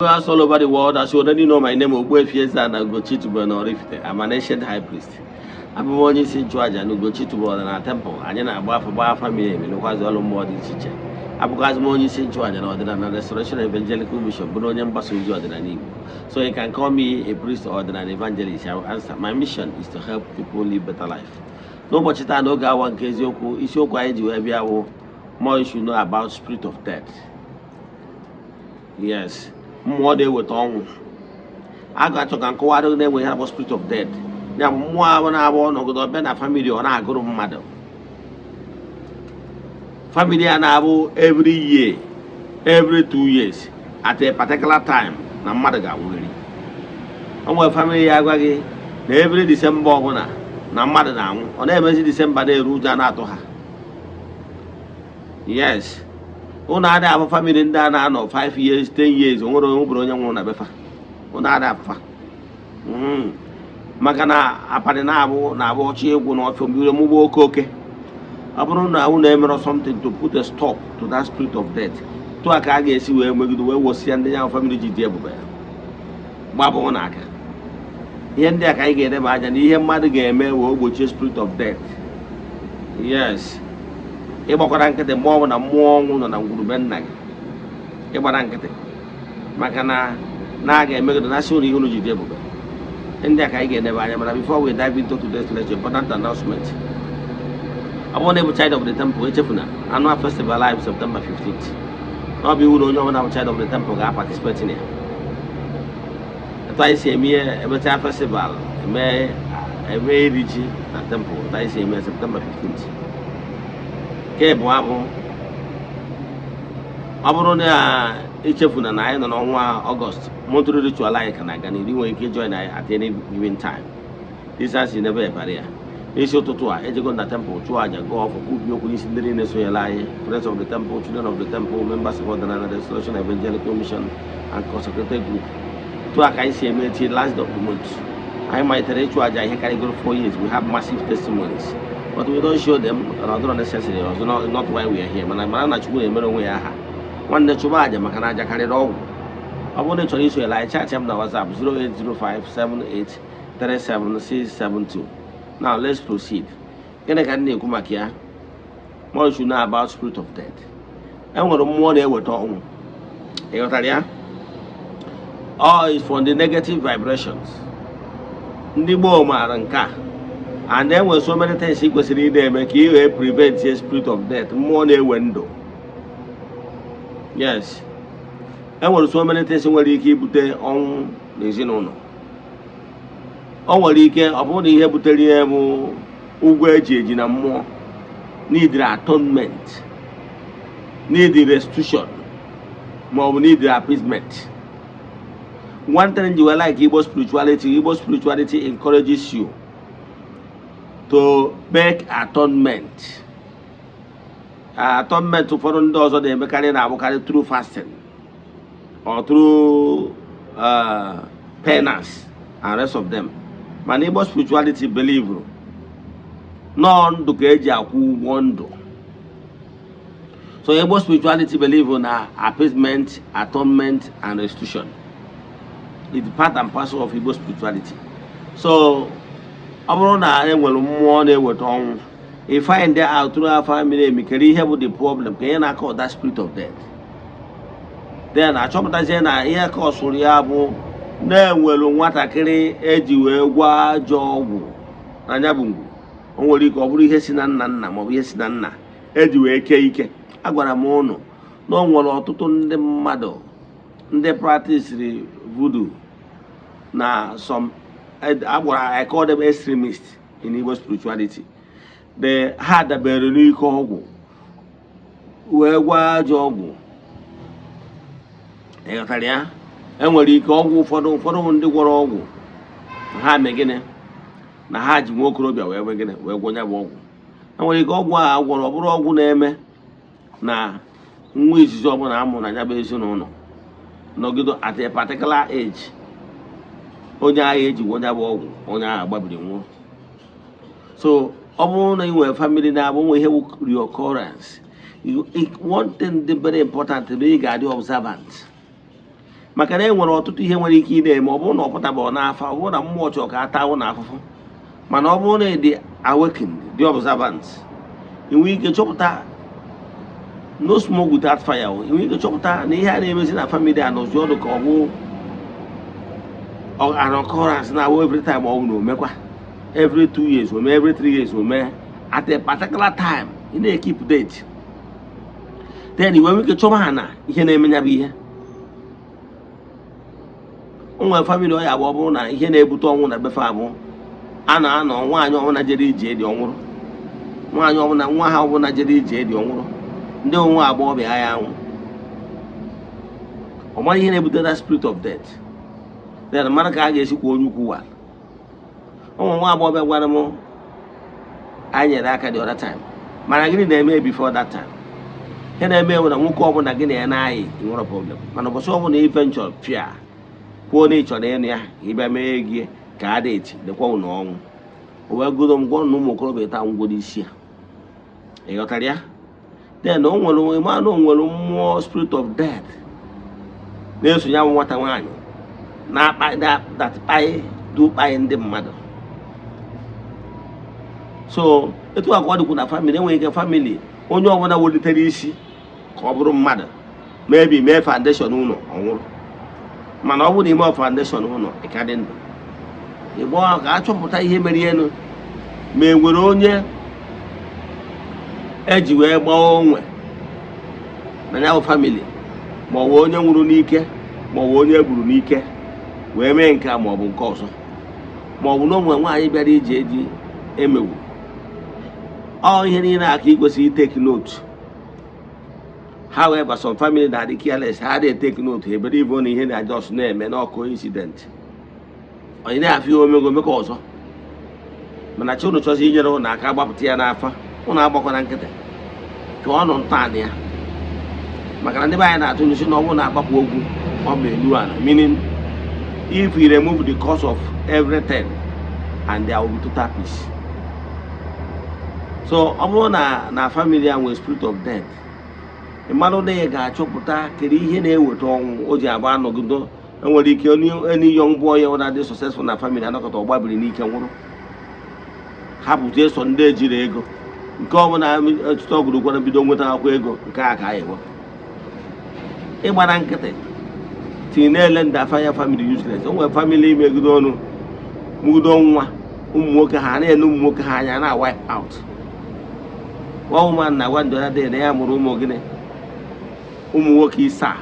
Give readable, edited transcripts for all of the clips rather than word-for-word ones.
Viewers all over the world, as you already know, my name is Ogbuefi Eze-Ana Ugochi Tubelu na Oraifite. I'm an ancient high priest. Abụ m onye isi nchụaja na Ugochi Tubelu na temple. Anyị na-agba afa, gbaa afa miri emi, lụkwazi ọrụ mmụọ dị iche iche. Abụkwazị m onye isi nchụaja na Ọdịnala Restoration Evangelical Mission, bụrụ onye mgbasa ozi ọdịnala Igbo. So you can call me a priest or an evangelist. I will answer. My mission is to help people live better life. N'ụbọchị taa, n'oge awa nke eziokwu, isiokwu anyị ji wee bịa bụ "More you should know about spirit of death." Yes, mmụọ na-eweta ọnwụ. A ga-achọ ka nkọwarị na-enwe ihe bụ spirit of death. Ya bụ mmụọ ahụ na-abụ ọnọgide ọbịa na family, ọ na-agụrụ mmadụ. Family a na-abụ every year, every 2 years, at a particular time na mmadụ ga-anwụrịrị. O nwere family ya agwa gị na every December ọbụla na mmadụ na-anwụ. Ọ na-emezi December na-eru, ụjọ na-atụ ha. Yes, ụnụ adịghị afụ family ndị a na-anọ 5 years, 10 years, onwere onye bụrụ onye nwụrụ na befa. Ụnụ adịghị afụfa, maka na abalị na-abụ na-abụ ọchị egwu na ọfịa mmiri mụgba oke oke. Ọ bụrụ na unu emere something to put a stop to that spirit of death, tụa ka a ga-esi wee megide wee wụsịa ndị ya family ji dị ebube gbabụ n'aka. Ihe ndị a ka anyị ga-edeba anya na ihe mmadụ ga-eme wee gbochie spirit of death. Yes, ịgbakwara nkịtị mgbe ọbụla mmụọ ọnwụ nọ na ngwurube nna gị, ịgbara nkịtị, maka na na a ga-emegide na asị ụlọ ihe unu ji dị ebube. Ndị a ka anyị ga-edeba anya. Mana before we dive into today's lecture, important announcement. Ọ bụrụ na ị bụ child of the temple, echefuna annual festival live September 15th. Na ọ bụ iwu na onye ọbụla bụ child of the temple ga-participate na ya. Etu anyị si eme ihe, emechaa festival, eme eme iri ji na temple. Etu anyị si eme September 15th. Nke bụ abụ, ọ bụrụ na echefuna na anyị nọ n'ọnwa Ọgọst, monthly ritual anyị ka na-aga n'ihu. Nwere ike join anyị at any given time. Distance is never a barrier. N'isi ụtụtụ a, ejego na temple chụọ aja, gụọ ọfọ, kwubi okwu n'isi ndị niile sonyere anyị: friends of the temple, children of the temple, members of Ọdịnala Restoration Evangelical Mission and consecrated group. Tụọ a ka anyị si eme till last of the month. Anyị malitere ịchụ aja ihe karịgoro 4 years. We have massive testimonies, but we don't show them maka na ọ dịrọ necessary ọzọ, not why we are here. Mana mara na Chukwu na-emere onwe ya aha. Nwanne, chụba aja, maka na aja karịrị ọgwụ. Ọ bụrụ na ị chọrọ isonyere anyị, chat m na WhatsApp 08057837672. Now let's proceed. Gịnị ka m na-ekwu maka ya? More you should know about spirit of death. E nwere mmụọ na-eweta ọnwụ. Ị ghọtara ya? All is from the negative vibrations. Ndị gboo maara nke a, and e nwere so many things ị kwesịrị ị na-eme ka ị wee prevent a spirit of death, mmụọ na-ewe ndụ. Yes, e nwere so many things nwere ike ibute ọnwụ n'ezinụlọ. O nwere ike ọ bụrụ na ihe butere ihe bụ ụgwọ eji eji na mmụọ, need atonement, need restitution, ma ọ bụ need appeasement. One thing you like Igbo spirituality, Igbo spirituality encourages you to make atonement. Atonement ụfọdụ ndị ọzọ na-emekarị na-abụkarị through fasting or through penance and rest of them. Mana Igbo spirituality believe nọọ ndụ ka eji akwụ ụgwọ ndụ. So Igbo spirituality believe na appeasement, atonement and restitution. It's part and parcel of Igbo spirituality. So ọ bụrụ na e nwere mmụọ na-eweta ọnwụ, ị find out through afa miri emi kere ihe bụ the problem, ka ihe na-akọ that spirit of death. Then achọpụtazie na ihe ka ọ sụrụ ya bụ na-enwelu nwatakịrị eji wee gwa ajọ ọgwụ n'anya bụ ngwu. O nwere ike ọ bụrụ ihe si na nna nna maọbụ ihe si na nna eji wee kee ike. Agwara m ụnụ na o nwere ọtụtụ ndị mmadụ ndị practiceri voodoo na some agwara. I call them extremists in Igbo spirituality. The ha dabere n'ike ọgwụ wee gwa ajọ ọgwụ. Ị ghọtara ya? Enwere ike ọgwụ ụfọdụ, ụfọdụ bụ ndị gwọrọ ọgwụ ha mee gịnị na ha ji nwa okorobịa wee mee gịnị, wee gwọ ya bụ ọgwụ. Enwere ike ọgwụ a gwọrọ, ọ bụrụ ọgwụ na-eme na nwa izizi ọbụla amụ na ya bụ ezinụlọ nọgido at a particular age, onye agha eji gwọ ya bụ ọgwụ, onye agha gbabiri nwụọ. So ọ bụrụ na ị nwere family na-abụ nwe ihe bụ reoccurrence, one thing dị very important bụ ị ga-adị observant, maka na ihe a na-eme bụ na Maka na e nwere ọtụtụ ihe nwere ike ị na-eme, ọ bụrụ na ọ pụtabeghị n'afa, ọ bụrụ na mmụọ chọrọ ka a taa ụnụ afụfụ. Mana ọ bụrụ na ị dị awakened, dị observant, ị nwee ike chọpụta. No smoke without fire o. Ị nwee ike chọpụta na ihe a na-emezi na family a nọzi ọdụ ka ọ bụ an occurrence na-awụ every time, ọ bụ na omekwa every 2 years, ome every 3 years, ome at a particular time, ị na-ekeep date, then ị nwee ike chọba ha na ihe na-eme ya bụ ihe. O nwere family ọ ya bụ, ọ bụrụ na ihe na-ebute ọnwụ na befe abụ a na-anọ, nwaanyị ọbụla jere ije dị ọnwụrụ, nwaanyị ọbụla, nwa ha ọbụla jere ije dị ọnwụrụ, ndị onwe agbọghọbịa ya anwụ, ọ mara ihe na-ebute that spirit of death, then mara ka a ga-esi kwa onye ukwu wa. Ụmụ nwa agbọghọbịa gwara m anyị nyere aka the other time. Mana gịnị na-eme before that time? Ihe na-eme bụ na nwoke ọbụla gị na ya na-ayị nwere problem, mana ụbọchị ọbụla iventure pịa kwuo na ị chọrọ ịnụ ya, ịbịa mee gị ka a dị eti lekwa ụnụ ọnwụ. O wee godo m gwọ na ụmụ okorobịa taa ngworo isi ya. Ị ghọtara ya? Then o nwere ịma na o nwere mmụọ, spirit of death, na-eso ya bụ nwata nwaanyị na-akpa that dukpai ndị mmadụ. So etu a ka ọ dịkwu na family. Enwere ike family onye ọbụla welitere isi ka ọ bụrụ mmadụ, maybe mee foundation ụlọ, ọ nwụrụ. Mana ọ bụrụ na ime foundation ụlọ, ị ka dị ndụ. Ịgbọ ka a chọpụta ihe mere elu, ma e nwere onye eji wee gbaa onwe na ya bụ family, ma ọ bụ onye nwụrụ n'ike, ma ọ bụ onye egburu n'ike wee mee nke a, ma ọ bụ nke ọzọ, ma ọ bụ na onwe nwaanyị bịara ije eji emegbu ọ. Ihe niile a ka ị kwesịrị itake note. However, some family na-adị careless, ha adịghị take note. Ebere ivo na ihe na just na-eme na coincident, onye na-afụ ihe omego omekọ ọzọ. Mana chi unu chọzi inyere ụnụ aka gbapụta ya n'afa, ụnụ agbakwana nkịtị, chụọ ọnụ ntọala ya. Maka na ndị be anyị na-atụ n'isi na ọ bụrụ na agbapụ ogwu ọ ma elu ala, meaning if you remove the cause of everything and there will be total peace. So ọ bụrụ na family a nwere spirit of death, ị mmadụ na ị ga-achọpụta kedu ihe na-eweta ọnwụ o ji agba anọgido. Enwere ike any young boy ọ na-adị successful na family anọkọta ọgbabiri n'ike nwụrụ, hapụzie so ndị ejiri ego nke ọbụla ọtụtụ ọgụrụkwara bido nweta akwụkwọ ego nke a ka a ewepụ. Ịgbara nkịtị tinye na-ele ndị afanya family useless. O nwere family megide ọnụ mụgido nwa ụmụ nwoke, ha na-ele ụmụ nwoke ha anya na wipe out. One woman na gwa ndị ọya dị na ya mụrụ ụmụ gịnị, ụmụ nwoke isaa,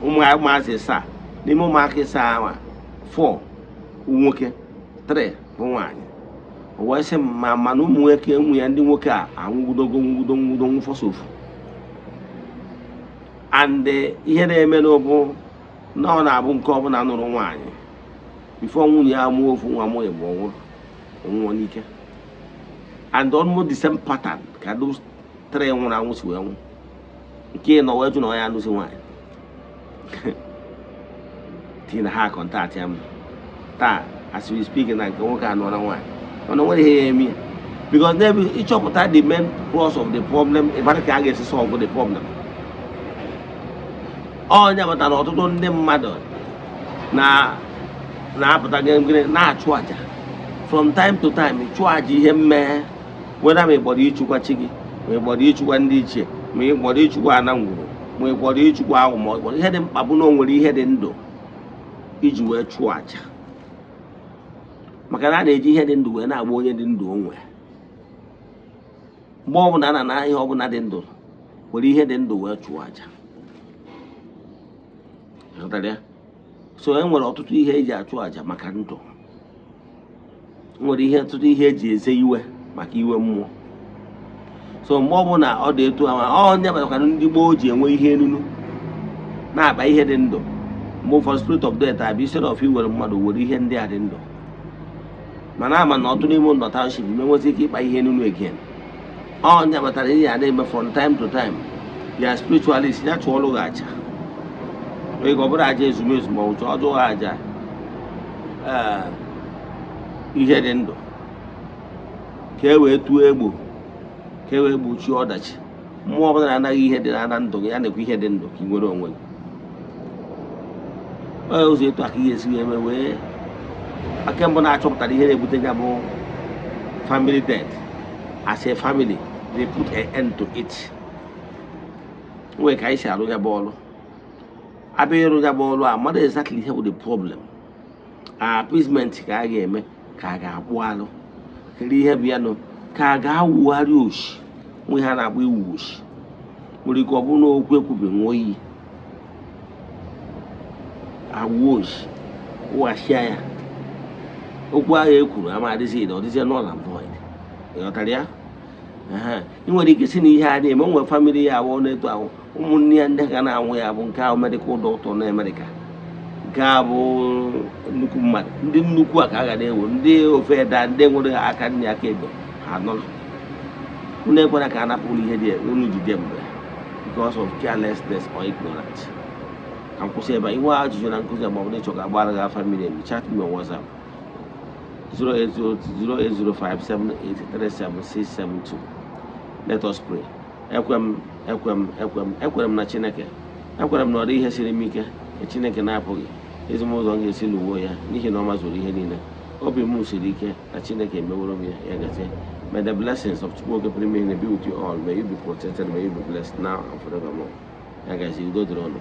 ụmụ ụmụazị isaa. N'ime ụmụaka isaa ahụ, four nwoke, three bụ nwaanyị. O wee sị m ma mana ụmụ nwoke, ụmụ ya ndị nwoke a anwụgodogo nwụgodo nwụgodo nwụfọsọ ofu. And ihe na-eme n'ụbụ na ọ na-abụ nke ọbụla nụrụ nwaanyị, before nwunye ya mụọ ofu nwa, mụọ igbo, nwụrụ, nwụọ n'ike. And almost the same pattern ka those three nwụrụ anwụ si wee nwụ. Nke nọ wee jụ na ọ ya anụzi nwaanyị tinye na ha contact ya m taa as we speak, na nke nwoke anụọla nwaanyị, mana o nwere ihe ya eme ya, because n'ebe ịchọpụta the main cause of the problem, ịmara ka a ga-esi solve the problem. Onye batara, ọtụtụ ndị mmadụ na na-apụta gịnị na-achụ àjà from time to time, chụọ àjà ihe mmee, weda ma ị gbọrọ ịchụkwa chi gị, ma ị gbọrọ ịchụkwa ndị ichie, ma ị gbọrọ ịchụkwa ana ngwuru, ma ị gbọrọ ịchụkwa ahụ, ma ọ gbọrọ ihe dị mkpa bụ na o nwere ihe dị ndụ iji wee chụọ àjà. Maka na a na-eji ihe dị ndụ wee na-agba onye dị ndụ onwe. Mgbe ọbụla a na-ana ihe ọbụla dị ndụ, were ihe dị ndụ wee chụọ àjà. Ghọtara ya? So e nwere ọtụtụ ihe eji achụ àjà maka ndụ, nwere ihe, ọtụtụ ihe eji eze iwe maka iwe mmụọ. So mgbe ọbụla ọ dị etu ahụ, ọ ndị kpatakwana ndị gboo ji enwe ihe enunu na-akpa ihe dị ndụ. Mgbe ụfọdụ spirit of death abịa, instead of iwere mmadụ, were ihe ndị a dị ndụ. Mana ama na ọtụ n'ime ụlọ township ma enweta ike ịkpa ihe enunu again. Ọ ndị kpatara ihe a na-eme from time to time. Ya spiritualist ya chụọlụ gị aja oge, ọ bụrụ aja ezumezu, ma ọ bụ chụọ gị aja ee ihe dị ndụ, ka e wee tụọ egbo, ka e wee gbochie ọdachi. Mmụọ ọbụla na-anaghị ihe dị na ndụ gị, ya na-ekwe ihe dị ndụ ka ị nwere onwe gị. Ọ ụzọ etu a ka ihe esi wee mee wee aka mbụ na-achọpụtara ihe na-ebute ya bụ family death. As a family, they put an end to it. Nwee ka anyị si arụ ya bụ ọrụ. Abịa ịrụ ya bụ ọrụ a, mmadụ exactly ihe bụ the problem, appeasement ka a ga-eme, ka a ga-akpụ alụ, kedu ihe bụ ya nụ, ka a ga-awugharị oshi. Nwe ihe a na-akpọ iwu oshi nwere ike ọ bụrụ na okwu ekwubi ṅụọ iyi, awuo oshi, wụghachia ya okwu ahụ e kwuru, ama adịzi ọ dịzie null and void. Ị ghọtara ya? Ehe. Ị nwere ike si na ihe a na-eme o nwere family ya abụọ na-eto ahụ, ụmụnne ya ndị ga na-anwụ ya bụ nke ahụ medical doctor na Amerịka, nke a bụ nnukwu mmadụ, ndị nnukwu a ka a ga na-ewe ndị ofe da, ndị nwere aka nne aka ekpe ha nọrọ. Unu ekwela ka a napụ unu ihe dị unu ji dị ebube because of carelessness or ignorance. Ka m kwụsị ebe a. Inwe ajụjụ na nkụzi ma ọ bụ na ịchọ ka agbara gị afa mmiri emi, chat me on WhatsApp 080 08057837672. Let us pray. Ekwe m, ekwe m, ekwe m, ekwere m na Chineke. Ekwere m na ọ dị ihe siri m ike nke Chineke na-apụghị ezi m ụzọ m ga-esi lụwo ya, n'ihi na ọ mazuru ihe niile. Obi m siri ike na Chineke emeworo m ya. Ya gazie. May the blessings of Chukwu Okike pụrụ ime ihe be with you all. May you be protected, may you be blessed now and forevermore. Ya gazie, udo dịrị ọnụ.